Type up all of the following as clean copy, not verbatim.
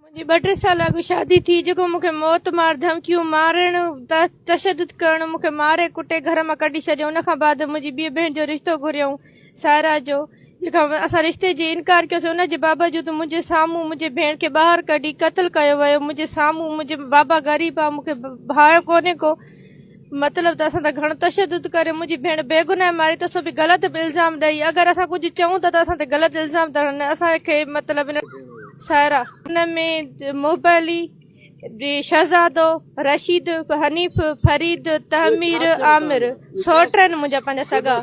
منهنجي ٻه ٽي سال اڳ شادي ٿي جيڪو مون کي موت مار ڌمڪيون مارڻ تشدد ڪرڻ مون کي ماري ڪٽي گهر مان ڪڍي ڇڏيو ان کان بعد منهنجي ٻي ڀيڻ جو رشتو گهريائون سائرا جو جيڪا اسان رشتي جي انڪار ڪيوسين ان جي باوجود منهنجي سامهون منهنجي ڀيڻ کي ٻاهر ڪڍي قتل ڪيو ويو منهنجي سامهون منهنجي بابا غريب آ مون کي ڀاء ڪونهي ڪو مطلب ته اسان تي گهڻو تشدد ڪري منهنجي ڀيڻ بيگناهه ماري ته سو به غلط به الزام ڏئي اگر اسان ڪجهه چئون ٿا ته اسان تي غلط الزام ٿا هڻن اسان کي مطلب ان سائرا. ان ۾ محب علي، شهزادو، رشيد، حنيف، فريد، تهمير، عامر سئوٽ آهن منهنجا پنهنجا سڳا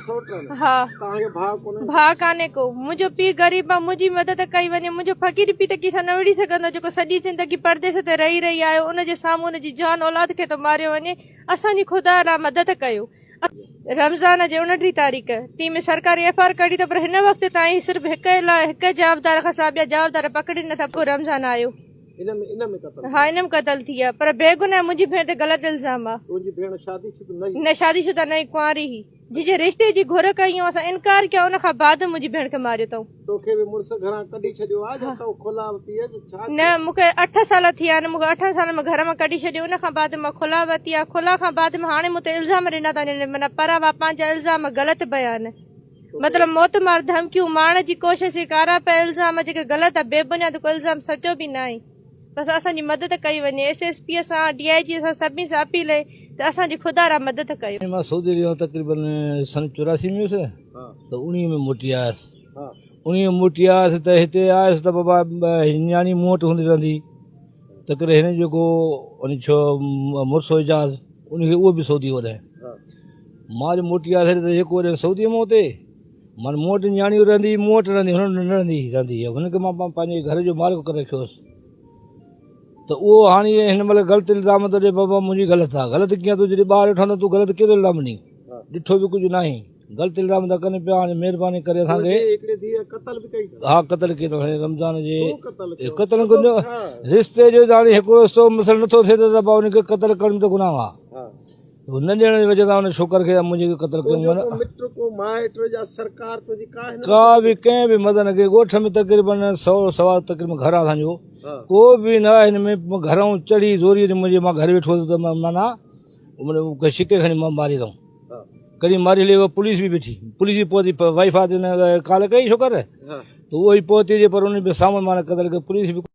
ها ڀاء ڪانهي ڪو منهنجو پيء غريب آ منهنجي مدد ڪئي وڃي منهنجو فقير پيء ته ڪنهن سان نه وڙهي سگهندو جيڪو سڄي زندگي پرديس تي رهي رهي آيو ان جي سامهون ان جي جوان اولاد کي ٿو ماريو وڃي اسان جي خدا لا مدد ڪيو. رمضان جي 29 تاريخ تي ۾ سرڪاري ايف آر ڪڍي ٿو پر هن وقت تائين صرف هڪ الاء هڪ جوابدار کان سواء ٻيا جوابدار پڪڙي نٿا پوء رمضان آيو ان ۾ ان ۾ قتل ها ان ۾ قتل ٿي آ پر بيگناهه منهنجي ڀيڻ تي غلط الزام آ. تنهنجي ڀيڻ شادي شده نه هئي؟ نه شادي شده نه هئي ڪنواري هئي. جنهن جي رشتي جي گهر ڪئي ۽ اسان انڪار ڪيو ان کان بعد منهنجي ڀيڻ کي ماريو اٿئون. توکي به مڙس گهران ڪڍي ڇڏيو آ يا تو خلا ورتي آ يا ڇا نه مون کي اٺ سال ٿيا آهن مون کي اٺن سالن ۾ گهر مان ڪڍي ڇڏيو ان کان بعد مان خلا ورتي آ خلا کان بعد ۾ هاڻي مون تي الزام ڏنا ٿا وڃن معنيٰ پراوا پنهنجا الزام غلط بيان مطلب موت مار ڌمڪيون مارڻ جي ڪوشش ڪارا پيا الزام جيڪي غلط آ بي بنياد ڪو الزام سچو به ناهي. بس اسان جي مدد ڪئي وڃي ايس ايس پي سان ڊي I جي سان سڀني سان اپيل اهي ته اسان جي خدا را مدد ڪيو. مان سعودي ويو تقريبن سن 84 ۾ هيس ته 19 ۾ موٽي آيس 19 ۾ موٽي آيس ته هتي آيس ته بابا نياڻي مون وٽ هوندي رهندي ته ڪري هن جيڪو ان ڇو مڙس هو اعجاز ان کي اهو به سعودي وڏي مان جو موٽي آيس ته جيڪو وڏي سعودي مان اتي مان مون وٽ نياڻي رهندي مون وٽ رهندي هن وٽ نه رهندي رهندي هن کي مان پنهنجي گهر جو مالڪ ڪري رکيو هوس ته اهو هاڻي هن مهل غلط الزام ٿو ڏي بابا منهنجي غلط آ غلط ڪيئن تون جڏهن ٻاهر ويٺو آهين تون غلط ڪهڙو الزام ڏني ڏٺو به ڪجهه ناهي غلط الزام ٿا ڪن پيا هاڻي مهرباني ڪري اسان کي ها قتل ڪئي اٿس رمضان جي قتل رشتي جو هاڻي هڪ رشتو مسئلو نٿو ٿئي ته بابا ان کي قتل ڪرڻ ته گناهه آ نه ڏيڻ جي وجه سان ان ڇوڪر کي منهنجي کي قتل ڪيو معنيٰ مٽ ڪو مائٽ يا سرڪار تنهنجي ڪا هن ڪا به ڪنهن به مدد نه ڪئي ڳوٺ ۾ تقريبن سو سوا تقريبن گهر آ اسان جو ڪو به نه هن ۾ گهرون چڙهي زوري جي منهنجي مان گهر ويٺو هوس ته معنيٰ شڪي کڻي مان ماري اٿئون ڪڏهن ماري هلي ويو پوليس به بيٺي پوليس به پهتي وائيف آ ڪال ڪئي ڇوڪر ته اهو ئي پهتي پر ان به سامهون معنيٰ قتل ڪيو پوليس به.